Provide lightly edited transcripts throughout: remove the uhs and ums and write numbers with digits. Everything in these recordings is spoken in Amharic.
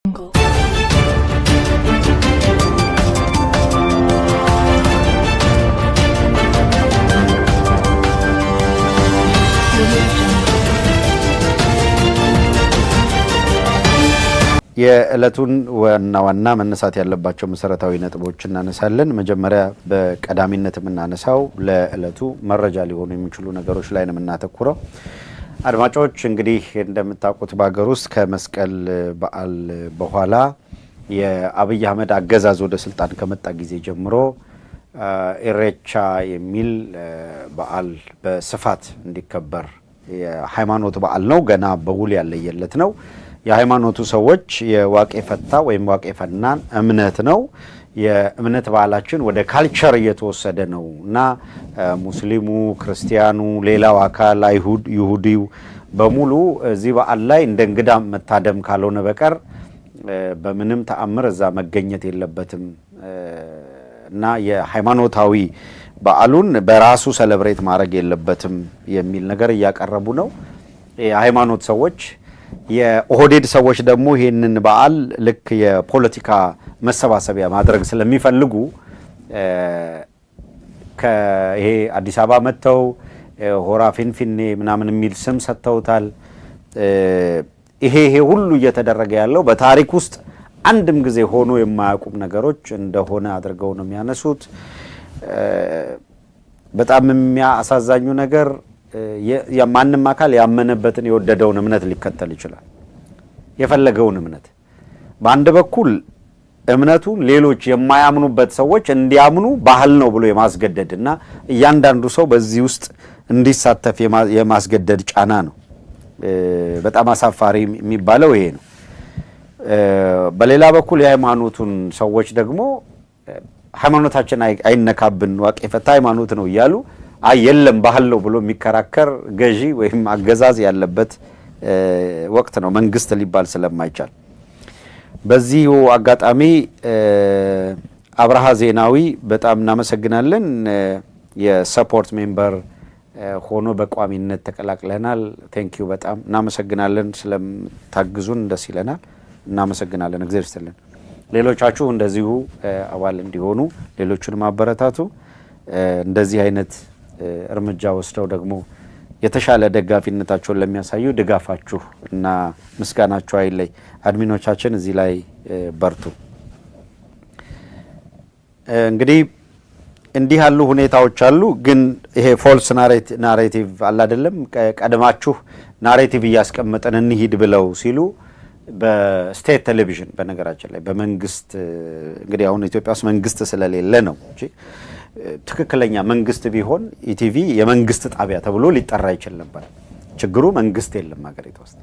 Jungle. Audio Jungle. የዕለቱን ዋና ዋና መነሳት ያለባቸው መሰረታዊ ነጥቦች እናነሳለን። መጀመሪያ በቀዳሚነት የምናነሳው ለዕለቱ መረጃ ሊሆኑ የሚችሉ ነገሮች ላይ ነው የምናተኩረው። አድማጮች፣ እንግዲህ እንደምታውቁት በሀገር ውስጥ ከመስቀል በዓል በኋላ የአብይ አህመድ አገዛዝ ወደ ስልጣን ከመጣ ጊዜ ጀምሮ ኢሬቻ የሚል በዓል በስፋት እንዲከበር፣ የሃይማኖት በዓል ነው፣ ገና በውል ያለየለት ነው። የሃይማኖቱ ሰዎች የዋቄ ፈታ ወይም ዋቄ ፈናን እምነት ነው። የእምነት በዓላችን ወደ culture እየተወሰደ ነው እና ሙስሊሙ፣ ክርስቲያኑ፣ ሌላው አካል፣ አይሁድ፣ ይሁዲው በሙሉ እዚህ በዓል ላይ እንደ እንግዳ መታደም ካልሆነ በቀር በምንም ተአምር እዛ መገኘት የለበትም እና የሃይማኖታዊ በዓሉን በራሱ celebrate ማድረግ የለበትም የሚል ነገር እያቀረቡ ነው የሃይማኖት ሰዎች። የኦህዴድ ሰዎች ደግሞ ይህንን በዓል ልክ የፖለቲካ መሰባሰቢያ ማድረግ ስለሚፈልጉ ይሄ አዲስ አበባ መጥተው ሆራ ፊንፊኔ ምናምን የሚል ስም ሰጥተውታል። ይሄ ሁሉ እየተደረገ ያለው በታሪክ ውስጥ አንድም ጊዜ ሆኖ የማያውቁም ነገሮች እንደሆነ አድርገው ነው የሚያነሱት። በጣም የሚያሳዛኙ ነገር ማንም አካል ያመነበትን የወደደውን እምነት ሊከተል ይችላል፣ የፈለገውን እምነት። በአንድ በኩል እምነቱን ሌሎች የማያምኑበት ሰዎች እንዲያምኑ ባህል ነው ብሎ የማስገደድ እና እያንዳንዱ ሰው በዚህ ውስጥ እንዲሳተፍ የማስገደድ ጫና ነው። በጣም አሳፋሪ የሚባለው ይሄ ነው። በሌላ በኩል የሃይማኖቱን ሰዎች ደግሞ ሃይማኖታችን አይነካብን፣ ዋቄ ፈታ ሃይማኖት ነው እያሉ፣ አይ የለም ባህል ነው ብሎ የሚከራከር ገዢ ወይም አገዛዝ ያለበት ወቅት ነው፣ መንግስት ሊባል ስለማይቻል። በዚሁ አጋጣሚ አብርሃ ዜናዊ በጣም እናመሰግናለን። የ support member ሆኖ በቋሚነት ተቀላቅለናል። Thank you፣ በጣም እናመሰግናለን። ስለምታግዙን ደስ ይለናል። እናመሰግናለን። እግዚአብሔር ይስጥልን። ሌሎቻችሁ እንደዚሁ አባል እንዲሆኑ ሌሎቹን ማበረታቱ። እንደዚህ አይነት እርምጃ ወስደው ደግሞ የተሻለ ደጋፊነታቸውን ለሚያሳዩ ድጋፋችሁ እና ምስጋናችሁ አይለይ። Admin ኦቻችን እዚህ ላይ በርቱ። እንግዲህ እንዲህ ያሉ ሁኔታዎች አሉ። ግን ይሄ false narrative አለ አይደለም፣ ቀድማችሁ narrative እያስቀመጠን እንሂድ ብለው ሲሉ በ state television፣ በነገራችን ላይ በመንግስት፣ እንግዲህ አሁን ኢትዮጵያ ውስጥ መንግስት ስለሌለ ነው እንጂ ትክክለኛ መንግስት ቢሆን ኢቲቪ የመንግስት ጣቢያ ተብሎ ሊጠራ ይችል ነበር። ችግሩ መንግስት የለም ሀገሪቷ ውስጥ።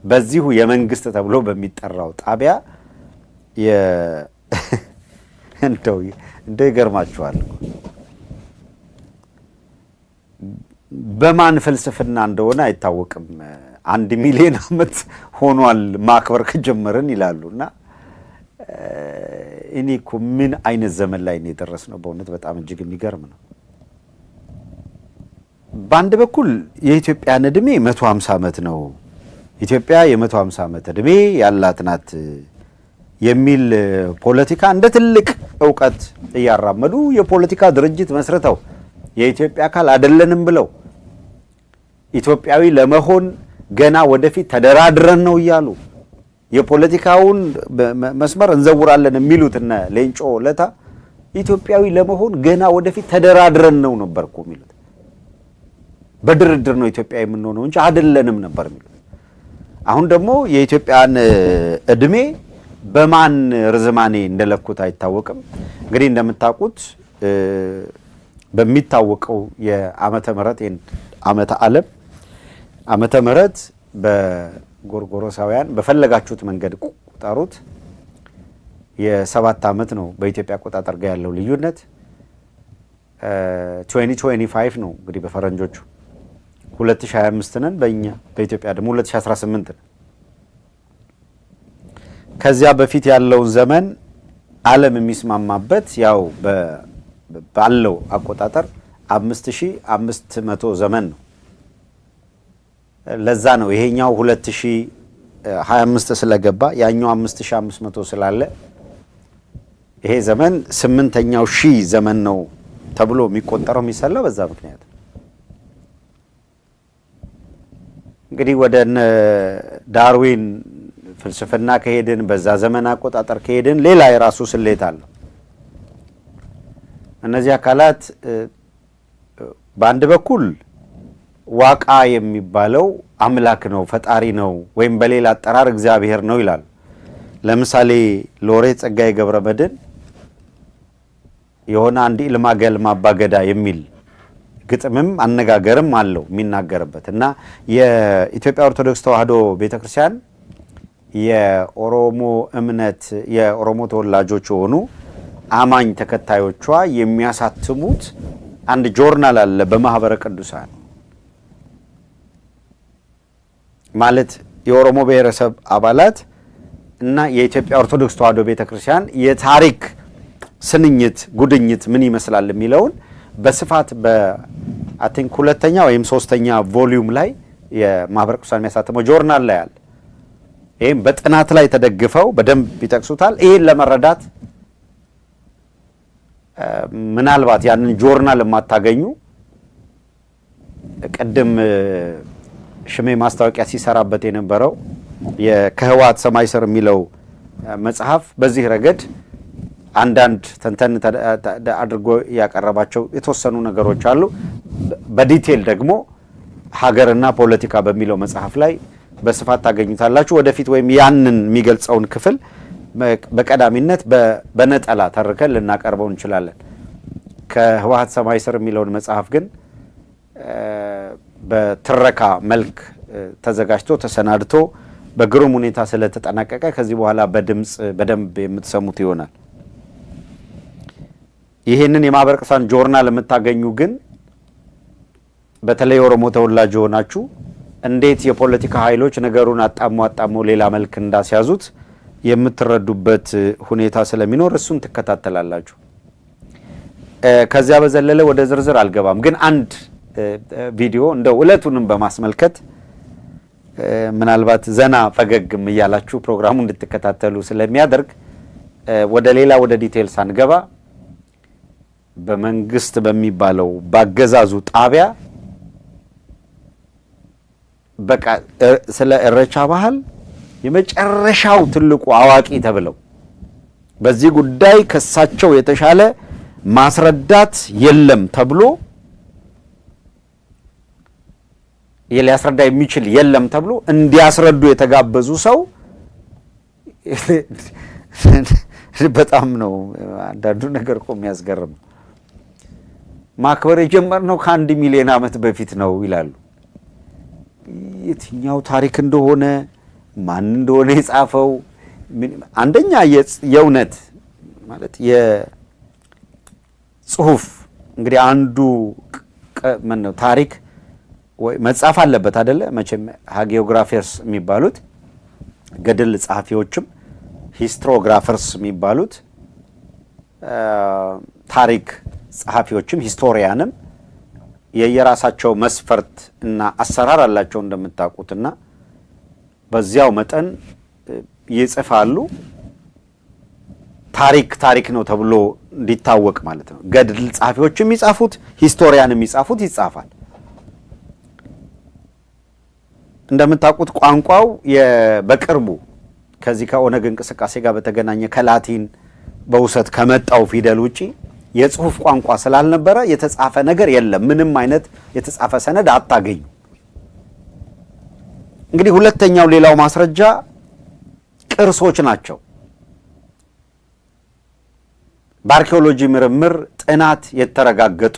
በዚሁ የመንግስት ተብሎ በሚጠራው ጣቢያ እንደው ይገርማችኋል። በማን ፍልስፍና እንደሆነ አይታወቅም። 1 ሚሊዮን ዓመት ሆኗል ማክበር ከጀመርን ይላሉ። እና እኔ እኮ ምን አይነት ዘመን ላይ ነው የደረስነው? በእውነት በጣም እጅግ የሚገርም ነው። በአንድ በኩል የኢትዮጵያን ዕድሜ 150 ዓመት ነው፣ ኢትዮጵያ የ150 ዓመት ዕድሜ ያላት ናት የሚል ፖለቲካ እንደ ትልቅ እውቀት እያራመዱ፣ የፖለቲካ ድርጅት መስርተው፣ የኢትዮጵያ አካል አይደለንም ብለው፣ ኢትዮጵያዊ ለመሆን ገና ወደፊት ተደራድረን ነው እያሉ፣ የፖለቲካውን መስመር እንዘውራለን የሚሉት እነ ሌንጮ ለታ ኢትዮጵያዊ ለመሆን ገና ወደፊት ተደራድረን ነው ነበር እኮ የሚሉት። በድርድር ነው ኢትዮጵያ የምንሆነው እንጂ አይደለንም ነበር የሚሉት። አሁን ደግሞ የኢትዮጵያን እድሜ በማን ርዝማኔ እንደለኩት አይታወቅም። እንግዲህ እንደምታውቁት በሚታወቀው የዓመተ ምህረት፣ ዓመተ ዓለም፣ ዓመተ ምህረት በጎርጎሮሳውያን በፈለጋችሁት መንገድ ቁጠሩት፣ የ7 ዓመት ነው በኢትዮጵያ አቆጣጠር ጋር ያለው ልዩነት። 2025 ነው እንግዲህ በፈረንጆቹ 2025 ነን፣ በእኛ በኢትዮጵያ ደግሞ 2018 ነን። ከዚያ በፊት ያለውን ዘመን ዓለም የሚስማማበት ያው ባለው አቆጣጠር 5500 ዘመን ነው። ለዛ ነው ይሄኛው 2000 25 ስለገባ ያኛው 5500 ስላለ ይሄ ዘመን 8ኛው ሺህ ዘመን ነው ተብሎ የሚቆጠረው የሚሰላው በዛ ምክንያት። እንግዲህ ወደ ዳርዊን ፍልስፍና ከሄድን፣ በዛ ዘመን አቆጣጠር ከሄድን ሌላ የራሱ ስሌት አለው። እነዚህ አካላት በአንድ በኩል ዋቃ የሚባለው አምላክ ነው፣ ፈጣሪ ነው፣ ወይም በሌላ አጠራር እግዚአብሔር ነው ይላሉ። ለምሳሌ ሎሬት ጸጋዬ ገብረመድኅን የሆነ አንድ ኢልማ ገልማ አባገዳ የሚል ግጥምም አነጋገርም አለው የሚናገርበት። እና የኢትዮጵያ ኦርቶዶክስ ተዋሕዶ ቤተክርስቲያን የኦሮሞ እምነት የኦሮሞ ተወላጆች የሆኑ አማኝ ተከታዮቿ የሚያሳትሙት አንድ ጆርናል አለ በማህበረ ቅዱሳን፣ ማለት የኦሮሞ ብሔረሰብ አባላት እና የኢትዮጵያ ኦርቶዶክስ ተዋሕዶ ቤተክርስቲያን የታሪክ ስንኝት ጉድኝት ምን ይመስላል የሚለውን በስፋት በ I think ሁለተኛ ወይም ሶስተኛ volume ላይ የማህበረ ቅዱሳን የሚያሳትመው ጆርናል ላይ አለ። ይሄም በጥናት ላይ ተደግፈው በደንብ ይጠቅሱታል። ይሄን ለመረዳት ምናልባት ያንን ጆርናል የማታገኙ፣ ቅድም ሽሜ ማስታወቂያ ሲሰራበት የነበረው ከህወሓት ሰማይ ስር የሚለው መጽሐፍ በዚህ ረገድ አንዳንድ ተንተን አድርጎ ያቀረባቸው የተወሰኑ ነገሮች አሉ። በ detail ደግሞ ሀገርና ፖለቲካ በሚለው መጽሐፍ ላይ በስፋት ታገኙታላችሁ። ወደፊት ወይም ያንን የሚገልጸውን ክፍል በቀዳሚነት በነጠላ ተርከን ልናቀርበው እንችላለን። ከህወሓት ሰማይ ስር የሚለውን መጽሐፍ ግን በትረካ መልክ ተዘጋጅቶ ተሰናድቶ በግሩም ሁኔታ ስለተጠናቀቀ ከዚህ በኋላ በድምጽ በደንብ የምትሰሙት ይሆናል። ይሄንን የማህበረ ቅዱሳን ጆርናል የምታገኙ ግን በተለይ ኦሮሞ ተወላጅ የሆናችሁ እንዴት የፖለቲካ ኃይሎች ነገሩን አጣሞ አጣሞ ሌላ መልክ እንዳስያዙት የምትረዱበት ሁኔታ ስለሚኖር እሱን ትከታተላላችሁ። ከዚያ በዘለለ ወደ ዝርዝር አልገባም። ግን አንድ ቪዲዮ እንደው እለቱንም በማስመልከት ምናልባት ዘና ፈገግም እያላችሁ ፕሮግራሙ እንድትከታተሉ ስለሚያደርግ ወደ ሌላ ወደ detail ሳንገባ በመንግስት በሚባለው ባገዛዙ ጣቢያ በቃ ስለ እሬቻ ባህል የመጨረሻው ትልቁ አዋቂ ተብለው በዚህ ጉዳይ ከሳቸው የተሻለ ማስረዳት የለም ተብሎ፣ ሊያስረዳ የሚችል የለም ተብሎ እንዲያስረዱ የተጋበዙ ሰው፣ በጣም ነው አንዳንዱ ነገር እኮ የሚያስገርም። ማክበር የጀመርነው ከ1 ሚሊዮን ዓመት በፊት ነው ይላሉ። የትኛው ታሪክ እንደሆነ፣ ማን እንደሆነ የጻፈው፣ አንደኛ የእውነት ማለት የጽሁፍ እንግዲህ አንዱ ምን ነው ታሪክ ወይ መጻፍ አለበት አይደለ? መቼም hagiographers የሚባሉት ገድል ጸሐፊዎችም historiographers የሚባሉት ታሪክ ጸሐፊዎችም historian ም የየራሳቸው መስፈርት እና አሰራር አላቸው እንደምታውቁትና በዚያው መጠን ይጽፋሉ። ታሪክ ታሪክ ነው ተብሎ እንዲታወቅ ማለት ነው። ገድል ጸሐፊዎች የሚጻፉት፣ historian የሚጻፉት ይጻፋል። እንደምታውቁት ቋንቋው በቅርቡ ከዚህ ከኦነግ እንቅስቃሴ ጋር በተገናኘ ከላቲን በውሰት ከመጣው ፊደል ውጪ የጽሁፍ ቋንቋ ስላልነበረ የተጻፈ ነገር የለም። ምንም አይነት የተጻፈ ሰነድ አታገኙ። እንግዲህ ሁለተኛው ሌላው ማስረጃ ቅርሶች ናቸው። በአርኪኦሎጂ ምርምር ጥናት የተረጋገጡ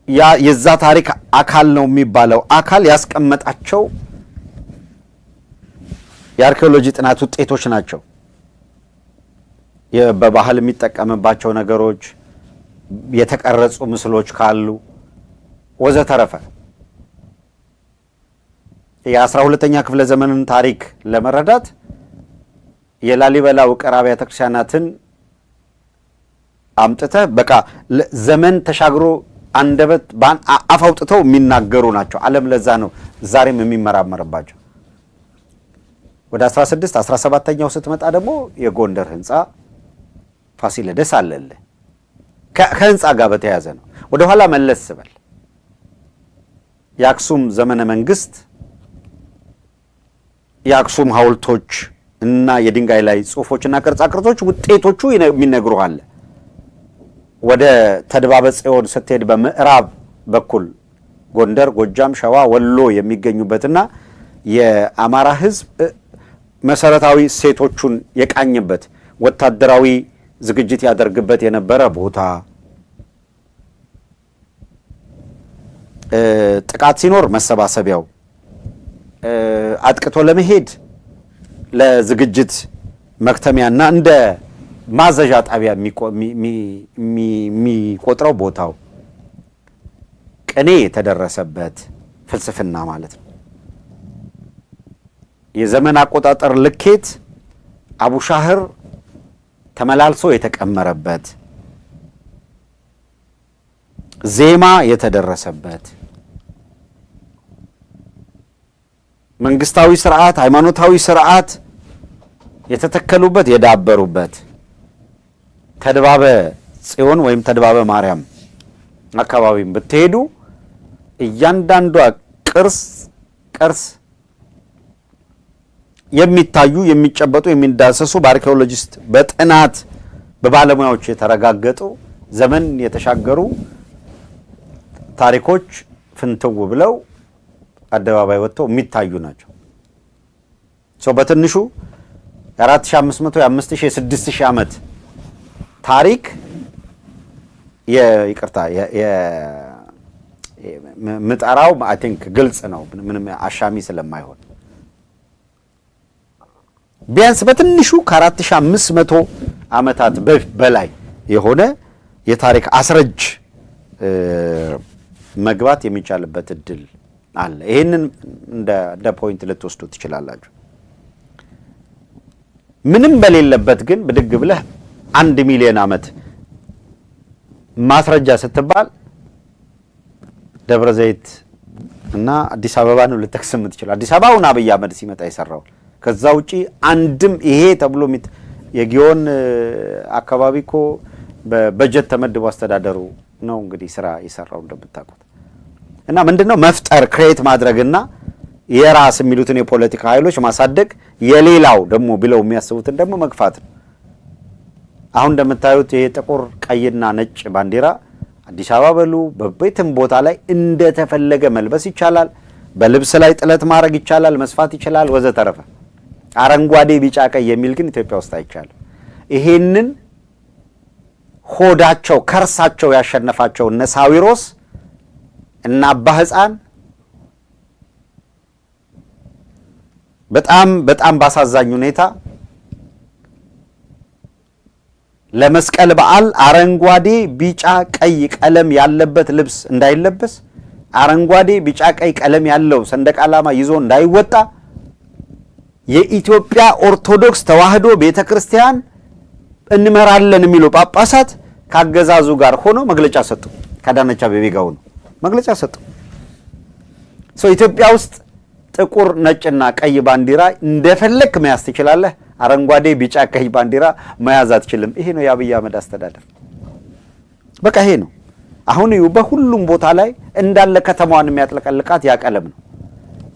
ያ የዛ ታሪክ አካል ነው የሚባለው አካል ያስቀመጣቸው የአርኪኦሎጂ ጥናት ውጤቶች ናቸው። በባህል የሚጠቀምባቸው ነገሮች፣ የተቀረጹ ምስሎች ካሉ ወዘተረፈ። የ12ኛ ክፍለ ዘመንን ታሪክ ለመረዳት የላሊበላ ውቅር አብያተ ክርስቲያናትን አምጥተህ በቃ ዘመን ተሻግሮ አንደበት አፍ አውጥተው የሚናገሩ ናቸው። ዓለም ለዛ ነው ዛሬም የሚመራመርባቸው። ወደ 16 17ኛው ስትመጣ ደግሞ የጎንደር ህንፃ ፋሲለደስ አለልህ። ከህንፃ ጋር በተያያዘ ነው። ወደ ኋላ መለስ ስበል የአክሱም ዘመነ መንግስት የአክሱም ሐውልቶች እና የድንጋይ ላይ ጽሁፎችና ቅርጻ ቅርጾች ውጤቶቹ የሚነግሩህ አለ። ወደ ተድባበ ጽዮን ስትሄድ በምዕራብ በኩል ጎንደር፣ ጎጃም፣ ሸዋ፣ ወሎ የሚገኙበትና የአማራ ህዝብ መሰረታዊ እሴቶቹን የቃኝበት፣ ወታደራዊ ዝግጅት ያደርግበት የነበረ ቦታ፣ ጥቃት ሲኖር መሰባሰቢያው፣ አጥቅቶ ለመሄድ ለዝግጅት መክተሚያና እንደ ማዘዣ ጣቢያ የሚቆጥረው ቦታው፣ ቅኔ የተደረሰበት ፍልስፍና ማለት ነው። የዘመን አቆጣጠር ልኬት አቡሻህር ተመላልሶ የተቀመረበት፣ ዜማ የተደረሰበት፣ መንግስታዊ ስርዓት፣ ሃይማኖታዊ ስርዓት የተተከሉበት፣ የዳበሩበት ተድባበ ጽዮን ወይም ተድባበ ማርያም አካባቢም ብትሄዱ እያንዳንዷ ቅርስ የሚታዩ፣ የሚጨበጡ፣ የሚዳሰሱ፣ በ archaeologist በጥናት በባለሙያዎች የተረጋገጡ ዘመን የተሻገሩ ታሪኮች ፍንትው ብለው አደባባይ ወጥተው የሚታዩ ናቸው። So በትንሹ የ4500፣ የ5000፣ የ6000 ዓመት ታሪክ፣ ይቅርታ ምጠራው I think ግልጽ ነው፣ ምንም አሻሚ ስለማይሆን፣ ቢያንስ በትንሹ ከ4500 ዓመታት በላይ የሆነ የታሪክ አስረጅ መግባት የሚቻልበት እድል አለ። ይህንን እንደ point ልትወስዱ ትችላላችሁ። ምንም በሌለበት ግን ብድግ ብለህ 1 ሚሊዮን ዓመት ማስረጃ ስትባል ደብረ ዘይት እና አዲስ አበባ ነው ልጠቅስ የምትችለው። አዲስ አበባ አሁን አብይ አህመድ ሲመጣ የሰራው፣ ከዛ ውጪ አንድም ይሄ ተብሎ የጊዮን አካባቢ እኮ በበጀት ተመድቦ አስተዳደሩ ነው እንግዲህ ስራ የሰራው እንደምታውቁት። እና ምንድነው መፍጠር፣ create ማድረግና የራስ የሚሉትን የፖለቲካ ኃይሎች ማሳደግ፣ የሌላው ደግሞ ብለው የሚያስቡትን ደግሞ መግፋት ነው። አሁን እንደምታዩት ይሄ ጥቁር ቀይና ነጭ ባንዲራ አዲስ አበባ በሉ በየትም ቦታ ላይ እንደተፈለገ መልበስ ይቻላል። በልብስ ላይ ጥለት ማድረግ ይቻላል፣ መስፋት ይችላል፣ ወዘተረፈ። አረንጓዴ፣ ቢጫ፣ ቀይ የሚል ግን ኢትዮጵያ ውስጥ አይቻልም። ይሄንን ሆዳቸው ከርሳቸው ያሸነፋቸው እነ ሳዊሮስ እና አባ ሕፃን በጣም በጣም ባሳዛኝ ሁኔታ ለመስቀል በዓል አረንጓዴ፣ ቢጫ፣ ቀይ ቀለም ያለበት ልብስ እንዳይለበስ፣ አረንጓዴ፣ ቢጫ፣ ቀይ ቀለም ያለው ሰንደቅ ዓላማ ይዞ እንዳይወጣ የኢትዮጵያ ኦርቶዶክስ ተዋሕዶ ቤተ ክርስቲያን እንመራለን የሚሉ ጳጳሳት ካገዛዙ ጋር ሆኖ መግለጫ ሰጡ። ከአዳነች አቤቤ ጋር ሆኖ መግለጫ ሰጡ። So ኢትዮጵያ ውስጥ ጥቁር ነጭና ቀይ ባንዲራ እንደፈለክ መያዝ ትችላለህ። አረንጓዴ፣ ቢጫ፣ ቀይ ባንዲራ መያዝ አትችልም። ይሄ ነው የአብይ አህመድ አስተዳደር። በቃ ይሄ ነው። አሁን እዩ፣ በሁሉም ቦታ ላይ እንዳለ ከተማዋን የሚያጥለቀልቃት ያ ቀለም ነው።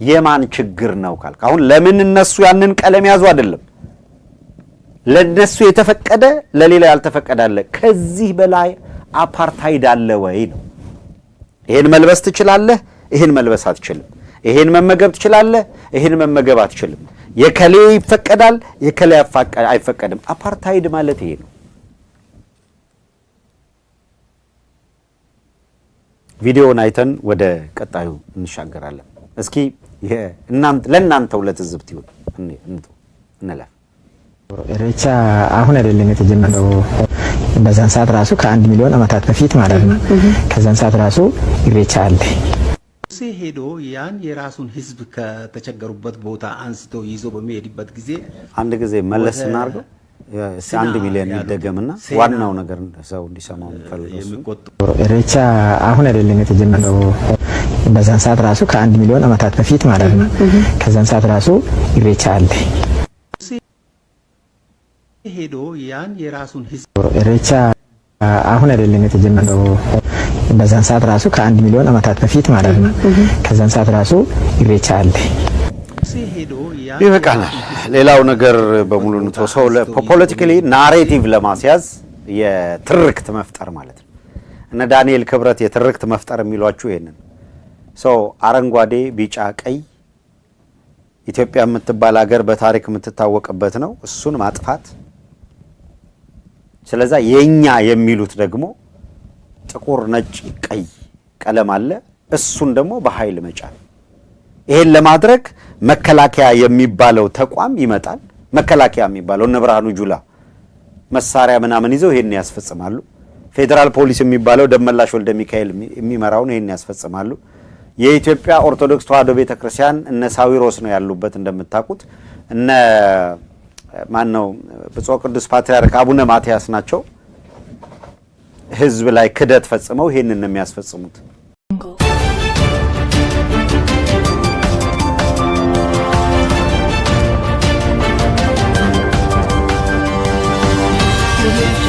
የማን ችግር ነው ካልክ፣ አሁን ለምን እነሱ ያንን ቀለም ያዙ አይደለም። ለነሱ የተፈቀደ ለሌላ ያልተፈቀደ አለ። ከዚህ በላይ አፓርታይድ አለ ወይ ነው። ይሄን መልበስ ትችላለህ፣ ይሄን መልበስ አትችልም። ይሄን መመገብ ትችላለህ፣ ይሄን መመገብ አትችልም። የከሌ ይፈቀዳል፣ የከሌ አይፈቀድም። አፓርታይድ ማለት ይሄ ነው። ቪዲዮውን አይተን ወደ ቀጣዩ እንሻገራለን። እስኪ ለእናንተው ለትዝብት ይሁን እንለፍ። ኢሬቻ አሁን አይደለም የተጀመረው። በዛን ሰዓት ራሱ ከ1 ሚሊዮን ዓመታት በፊት ማለት ነው። ከዛን ሰዓት ራሱ ኢሬቻ አለ። ሙሴ ሄዶ ያን የራሱን ሕዝብ ከተቸገሩበት ቦታ አንስቶ ይዞ በሚሄድበት ጊዜ አንድ ጊዜ መለስ ወደ ስናርገው እስኪ ሲና 1 ሚሊዮን ያሉት ይደገምና ሴና ዋናው ነገር ሰው እንዲሰማው የምፈልገው እሱ የሚቆጡ ኢሬቻ አሁን አይደለም የተጀመረው። በዛን ሰዓት ራሱ ከ1 ሚሊዮን ዓመታት በፊት ማለት ነው። ከዛን ሰዓት ራሱ ኢሬቻ አለ። ሄዶ ያን የራሱን ህዝብ ኢሬቻ አሁን አይደለም የተጀመረው። በዛን ሰዓት ራሱ ከ1 ሚሊዮን ዓመታት በፊት ማለት ነው። ከዛን ሰዓት ራሱ ኢሬቻ አለ። ሄዶ ያን ይበቃናል። ሌላው ነገር በሙሉ እንተው። ሰው politically narrative ለማስያዝ የትርክት መፍጠር ማለት ነው። እነ ዳንኤል ክብረት የትርክት መፍጠር የሚሏችሁ ይሄንን ሰው አረንጓዴ፣ ቢጫ፣ ቀይ ኢትዮጵያ የምትባል ሀገር በታሪክ የምትታወቅበት ነው። እሱን ማጥፋት፣ ስለዛ የኛ የሚሉት ደግሞ ጥቁር፣ ነጭ፣ ቀይ ቀለም አለ። እሱን ደግሞ በኃይል መጫን። ይሄን ለማድረግ መከላከያ የሚባለው ተቋም ይመጣል። መከላከያ የሚባለው እነ ብርሃኑ ጁላ መሳሪያ ምናምን ይዘው ይሄን ያስፈጽማሉ። ፌዴራል ፖሊስ የሚባለው ደመላሽ ወልደ ሚካኤል የሚመራውን ይሄን ያስፈጽማሉ። የኢትዮጵያ ኦርቶዶክስ ተዋሕዶ ቤተክርስቲያን እነ ሳዊሮስ ነው ያሉበት እንደምታውቁት። እነ ማን ነው፣ ብፁዕ ቅዱስ ፓትርያርክ አቡነ ማትያስ ናቸው። ህዝብ ላይ ክደት ፈጽመው ይሄንን ነው የሚያስፈጽሙት። Jungle. Audio.